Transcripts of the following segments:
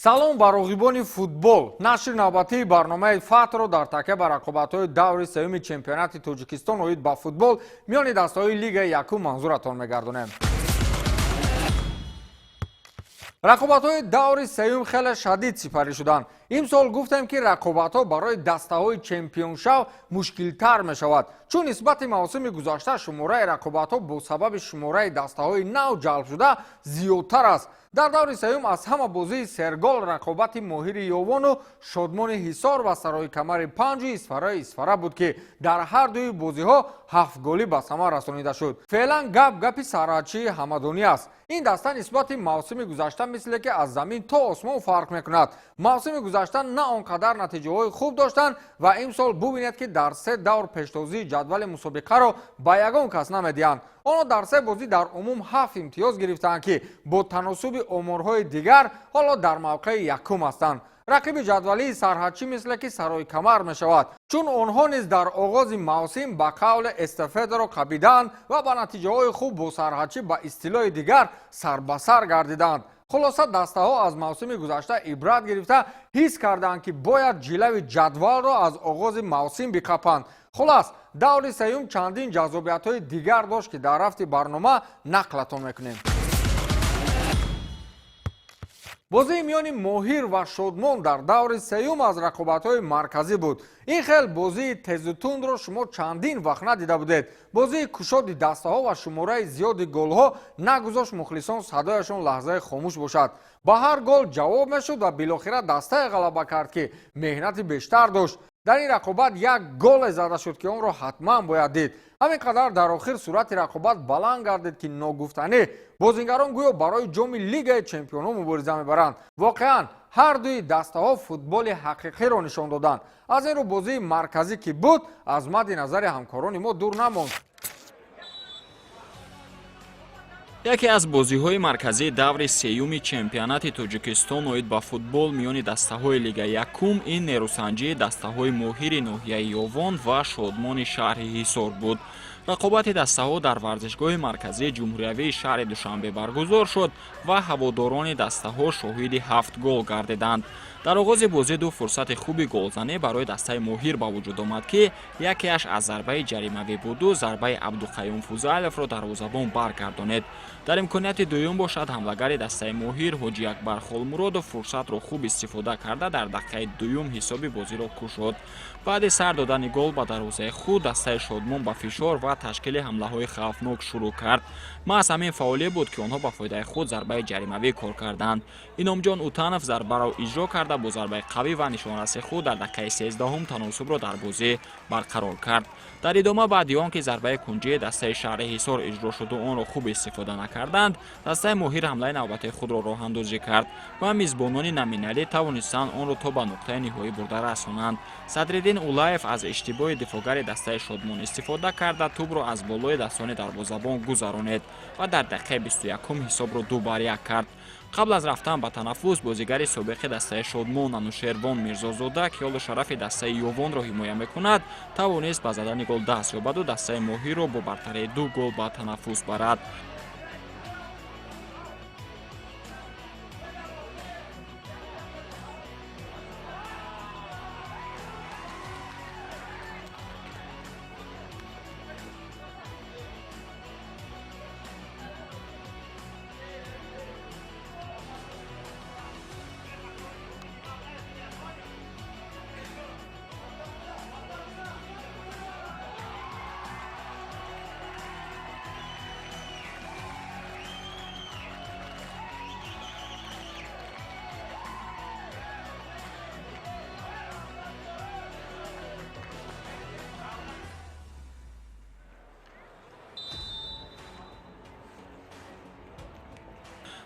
Салом ба роғибони футбол. Нашри навбатии барномаи Фатҳро дар такя ба рақобатҳои даври сеюми чемпионати Тоҷикистон оид ба футбол миёни дастаҳои лигаи якум манзуратон мегардонем. Рақобатҳои даври сеюм хеле шадид сипарӣ шуданд. Имсол гуфтем, ки рақобатҳо барои дастаҳои чемпионшав мушкилтар мешавад, чун нисбати мавсими гузашта шумораи рақобатҳо бо сабаби шумораи дастаҳои нав ҷалбшуда зиёдтар аст. Дар даври сеюм аз ҳама бозии сергол рақобати Моҳири Ёвону Шодмони Ҳисор ва Сарои Камари Панҷу Исфараи Исфара буд, ки дар ҳар дуи бозиҳо ҳафт голӣ ба самар расонида шуд. Феълан гап гапи Сарҳадчии Ҳамадонӣ аст. Ин даста нисбати мавсими гузашта мисле ки аз замин то осмон фарқ мекунад. Мавсими гузашта на он қадар натиҷаҳои хуб доштанд ва имсол бубинед, ки дар се давр пештозии ҷадвали мусобиқаро ба ягон кас намедиҳанд. Онҳо дар се бозӣ дар умум ҳафт имтиёз гирифтаанд, ки бо таносуби оморҳои дигар ҳоло дар мавқеи якум ҳастанд. Рақиби ҷадвалии Сарҳадчӣ мисле ки Сарои Камар мешавад, чун онҳо низ дар оғози мавсим ба қавле эстафетаро қабиданд ва ба натиҷаҳои хуб бо Сарҳадчӣ ба истилоҳи дигар сарбасар гардиданд. Хулоса, дастаҳо аз мавсими гузашта ибрат гирифта, ҳис карданд, ки бояд ҷилави ҷадвалро аз оғози мавсим биқапанд. Хулас, даври сеюм чандин ҷаззобиятҳои дигар дошт, ки дар рафти барнома нақлатон мекунем. Бозии миёни Моҳир ва Шодмон дар даври сеюм аз рақобатҳои марказӣ буд. Ин хел бозии тезутундро шумо чандин вақт надида будед. Бозии кушоди дастаҳо ва шумораи зиёди голҳо нагузошт мухлисон садояшон лаҳзаи хомӯш бошад. Ба ҳар гол ҷавоб мешуд ва билохира дастае ғалаба кард, ки меҳнати бештар дошт. Дар ин рақобат як голе зада шуд, ки онро ҳатман бояд дид. Ҳамин қадар дар охир суръати рақобат баланд гардид, ки ногуфтанӣ. Бозингарон гӯё барои ҷоми Лигаи чемпионҳо мубориза мебаранд. Воқеан, ҳар дуи дастаҳо футболи ҳақиқиро нишон доданд. Аз ин рӯ бозии марказӣ, ки буд, аз мадди назари ҳамкорони мо дур намонд. Яке аз бозиҳои марказии даври сеюми чемпионати Тоҷикистон оид ба футбол миёни дастаҳои лигаи якум ин нерӯсанҷии дастаҳои Моҳири ноҳияи Ёвон ва Шодмони шаҳри Ҳисор буд. Рақобати дастаҳо дар варзишгоҳи марказии ҷумҳуриявии шаҳри Душанбе баргузор шуд ва ҳаводорони дастаҳо шоҳиди ҳафт гол гардиданд. Дар оғози бозӣ ду фурсати хуби голзанӣ барои дастаи Моҳир ба вуҷуд омад, ки якеаш аз зарбаи ҷаримавӣ буду зарбаи Абдуқаюм Фузайловро дарвозабон баргардонед. Дар имконияти дуюм бошад, ҳамлагари дастаи Моҳир Ҳоҷиакбар Холмуродов фурсатро хуб истифода карда, дар дақиқаи дуюм ҳисоби бозиро кушод. Баъди сар додани гол ба дарвозаи худ, дастаи Шодмон ба фишор ва ташкили ҳамлаҳои хавфнок шурӯъ кард. Маҳз ҳамин фаъолӣ буд, ки онҳо ба фоидаи худ зарбаи ҷаримавӣ кор карданд. Иномҷон Утанов зарбаро иҷро карда, бо зарбаи қавӣ ва нишонраси худ дар дақиқаи 13-ҳум таносубро дар бозӣ барқарор кард. Дар идома, баъди он ки зарбаи кунҷии дастаи шаҳри Ҳисор иҷро шуду онро хуб истифода накарданд, дастаи Моҳир ҳамлаи навбатии худро роҳандозӣ кард ва мизбонони номиналӣ тавонистанд онро то ба нуқтаи ниҳоӣ бурда расонанд. Садриддин Улаев аз иштибоҳи дифоъгари дастаи Шодмон истифода карда, тӯбро аз болои дастони дарвозабон гузаронед ва дар дақиқаи 21-ум ҳисобро 2 бар 1 кард. Қабл аз рафтан ба танаффус, бозигари собиқи дастаи Шодмон Анушервон Мирзозода, ки ҳоло шарафи дастаи Ёвонро ҳимоя мекунад, тавонист ба задани гол даст ёбаду дастаи Моҳирро бо бартарии ду гол ба танаффус барад.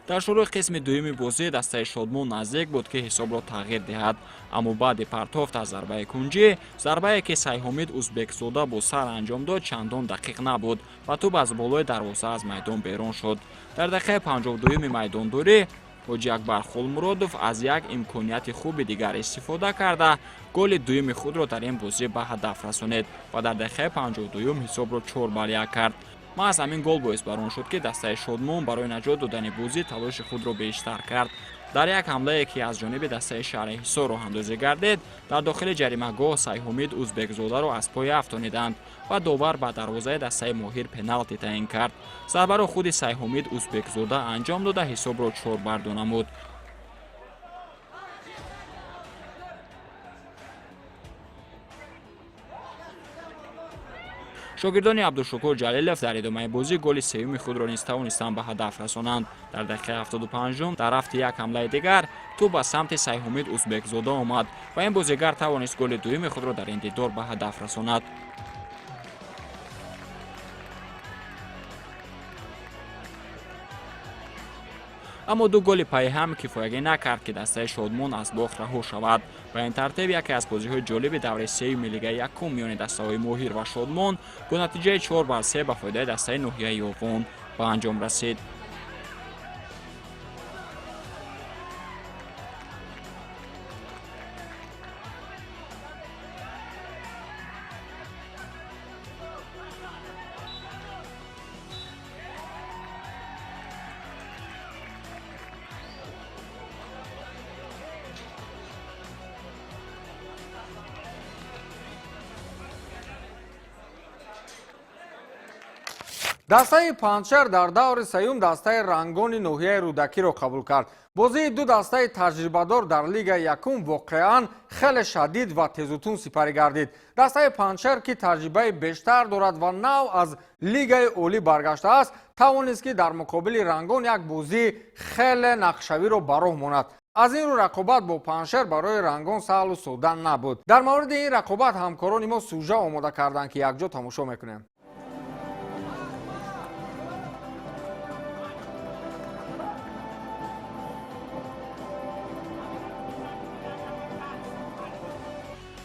Дар шурӯи қисми дуюми бозӣ дастаи Шодмон наздик буд, ки ҳисобро тағйир диҳад, аммо баъди партофт аз зарбаи кунҷӣ, зарбае ки Сайҳомид Узбекзода бо сар анҷом дод, чандон дақиқ набуд ва тӯб аз болои дарвоза аз майдон берун шуд. Дар дақиқаи 52-юми майдондорӣ Ҳоҷиакбар Холмуродов аз як имконияти хуби дигар истифода карда, голи дуюми худро дар ин бозӣ ба ҳадаф расонид ва дар дақиқаи 52-юм ҳисобро 4 бар 1 кард. Маҳз ҳамин гол боис бар он шуд, ки дастаи Шодмон барои наҷот додани бозӣ талоши худро бештар кард. Дар як ҳамлае, ки аз ҷониби дастаи шаҳри Ҳисор роҳандозӣ гардид, дар дохили ҷаримагоҳ Сайҳумид Узбекзодаро аз пой афтониданд ва довар ба дарвозаи дастаи Моҳир пеналти таъин кард. Зарбаро худи Сайҳумид Узбекзода анҷом дода, ҳисобро 4-2 намуд. Шогирдони Абдушукур Ҷалилов дар идомаи бозӣ голи сеюми худро низ тавонистанд ба ҳадаф расонанд. Дар дақиқаи 75-ум дар рафти як ҳамлаи дигар тӯб ба самти Сайҳумид Узбекзода омад ва ин бозигар тавонист голи дуюми худро дар ин дидор ба ҳадаф расонад. Аммо ду голи пайҳам кифоягӣ накард, ки дастаи Шодмон аз бохт раҳо шавад. Ба ин тартиб яке аз бозиҳои ҷолиби давраи сеюми лигаи якум миёни дастаҳои Моҳир ва Шодмон бо натиҷаи 4-3 ба фоидаи дастаи ноҳияи Ёвон ба анҷом расид. Дастаи Панҷшер дар даври сеюм дастаи Рангони ноҳияи Рӯдакиро қабул кард. Бозии ду дастаи таҷрибадор дар лигаи якум воқеан хеле шадид ва тезутун сипарӣ гардид. Дастаи Панҷшер, ки таҷрибаи бештар дорад ва нав аз лигаи олӣ баргаштааст, тавонист, ки дар муқобили Рангон як бозии хеле нақшавиро ба роҳ монад. Аз ин рӯ рақобат бо Панҷшер барои Рангон саҳлу сода набуд. Дар мавриди ин рақобат ҳамкорони мо сужа омода карданд, ки якҷо тамошо мекунем.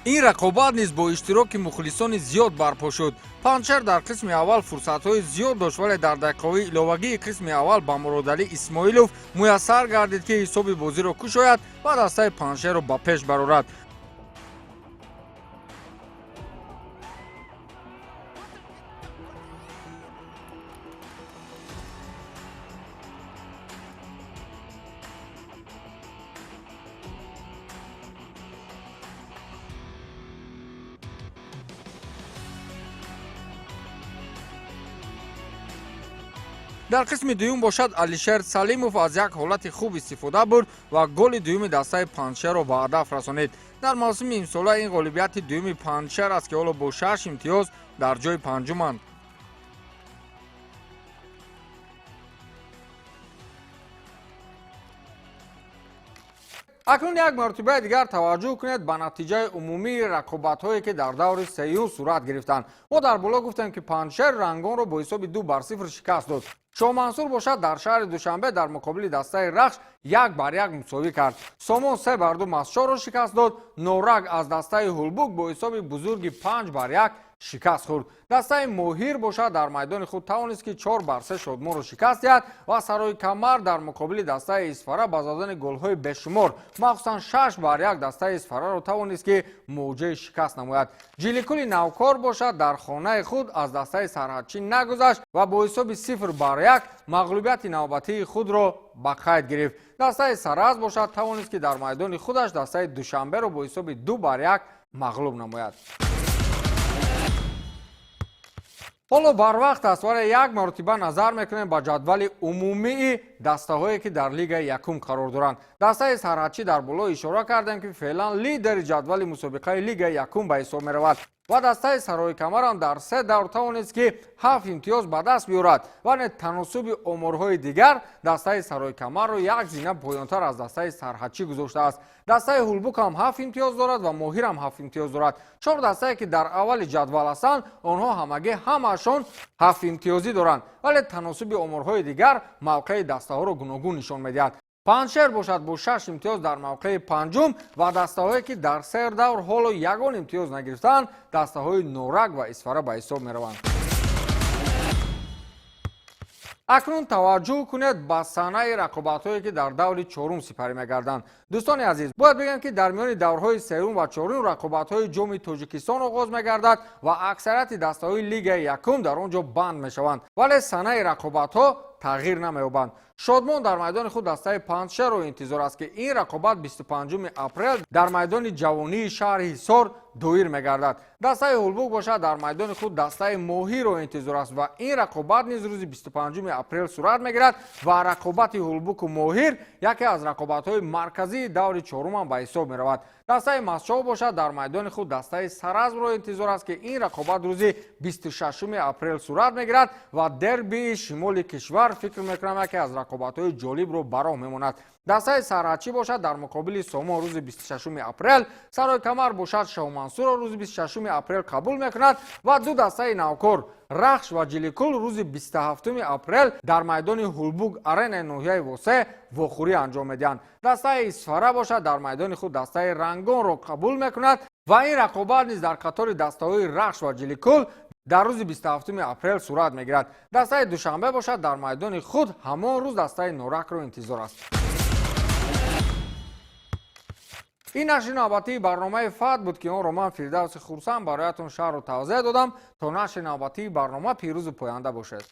Ин рақобат низ бо иштироки мухлисони зиёд барпо шуд. Панҷшер дар қисми аввал фурсатҳои зиёд дошт, вале дар дақиқаҳои иловагии қисми аввал ба Муродалӣ Исмоилов муяссар гардид, ки ҳисоби бозиро кушояд ва дастаи Панҷшерро ба пеш барорад. Дар қисми дуюм бошад, Алишер Салимов аз як ҳолати хуб истифода бурд ва голи дуюми дастаи Панҷшерро ба ҳадаф расонид. Дар мавсими имсола ин ғолибияти дуюми Панҷшер аст, ки ҳоло бо шаш имтиёз дар ҷои панҷуманд. Акнун як маротибаи дигар таваҷҷӯҳ кунед ба натиҷаи умумии рақобатҳое, ки дар даври сеюм сурат гирифтанд. Мо дар боло гуфтем, ки Панҷшер Рангонро бо ҳисоби 2-0 шикаст дод. Шоҳмансур бошад дар шаҳри Душанбе дар муқобили дастаи Рахш 1-1 мусовӣ кард. Сомон 3-2 Мастчоҳро шикаст дод. Норак аз дастаи Ҳулбук бо ҳисоби бузурги 5-1 шикаст хӯрд. Дастаи Моҳир бошад дар майдони худ тавонист, ки 4-3 Шодмонро шикаст диҳад ва Сарои Камар дар муқобили дастаи Исфара ба задани голҳои бешумор, махсусан 6-1 дастаи Исфараро тавонист, ки мӯҷаи шикаст намояд. Ҷиликули Навкор бошад дар хонаи худ аз дастаи Сарҳадчӣ нагузашт ва бо ҳисоби 0-1 мағлубияти навбатии худро ба қайд гирифт. Дастаи Саразд бошад тавонист, ки дар майдони худаш дастаи Душанберо бо ҳисоби 2-1 мағлуб намояд. Ҳоло барвақт аст, вале як маротиба назар мекунем ба ҷадвали умумии дастаҳое, ки дар лигаи якум қарор доранд. Дастаи Сарҳадчӣ дар боло ишора кардем, ки феълан лидери ҷадвали мусобиқаи лигаи якум ба ҳисоб меравад ва дастаи Сарои Камарам дар се давр тавонист, ки ҳафт имтиёз ба даст биёрад, вале таносуби оморҳои дигар дастаи Сарои Камарро як зина поёнтар аз дастаи Сарҳадчӣ гузоштааст. Дастаи Ҳулбук ҳам ҳафт имтиёз дорад ва Моҳир ҳам ҳафт имтиёз дорад. Чор дастае, ки дар аввали ҷадвал ҳастанд, онҳо ҳамагӣ ҳамаашон ҳафт имтиёзӣ доранд, вале таносуби оморҳои дигар мавқеи дастаҳоро гуногун нишон медиҳад. Панҷшер бошад бо шаш имтиёз дар мавқеи панҷум ва дастаҳое, ки дар се давр ҳоло ягон имтиёз нагирифтаанд, дастаҳои Норак ва Исфара ба ҳисоб мераванд. Акнун таваҷҷӯҳ кунед ба санаи рақобатҳое, ки дар даври чорум сипарӣ мегарданд. Дӯстони азиз, бояд бигӯям, ки дар миёни даврҳои сеюм ва чорум рақобатҳои Ҷоми Тоҷикистон оғоз мегардад ва аксарияти дастаҳои лигаи якум дар он ҷо банд мешаванд, вале санаи рақобатҳо Тағйир намеёбанд. Шодмон дар майдони худ дастаи Панҷшерро интизор аст, ки ин рақобат 25 апрел дар майдони Ҷавонии шаҳри Ҳисор доир мегардад. Дастаи Ҳулбук бошад, дар майдони худ дастаи Моҳиро интизор аст ва ин рақобат низ рӯзи 25 апрел сурат мегирад ва рақобати Ҳулбуку Моҳир яке аз рақобатҳои марказии даври чорумам ба ҳисоб меравад. Дастаи Мастчоҳ бошад, дар майдони худ дастаи Саразмро интизор аст, ки ин рақобат рӯзи 26 апрел сурат мегирад ва дербии шимоли кишвар, фикр мекунам, яке аз рақобатҳои ҷолибро ба роҳ мемонад. Дастаи Сарҳадчӣ бошад, дар муқобили Сомон рӯзи 26 апрел, Сарои Камар бошад, Шоҳмансурро рӯзи 26 апрел қабул мекунад ва ду дастаи навкор, Рахш ва Ҷиликул, рӯзи 27 апрел дар майдони Ҳулбук Аренаи ноҳияи Восе вохӯрӣ анҷом медиҳанд. Дастаи Исфара бошад, дар майдони худ дастаи Рангонро қабул мекунад ва ин рақобат низ дар қатори дастаҳои Рахш ва Ҷиликул дар рӯзи 27 апрел сурат мегирад. Дастаи Душанбе бошад, дар майдони худ ҳамон рӯз дастаи Норакро интизор аст. Ин нашри навбатии барномаи Фат буд, ки онро ман, Фирдавси Хурсанд, бароятон шарҳу тавзеҳ додам. То нашри навбатии барнома пирӯзу поянда бошед.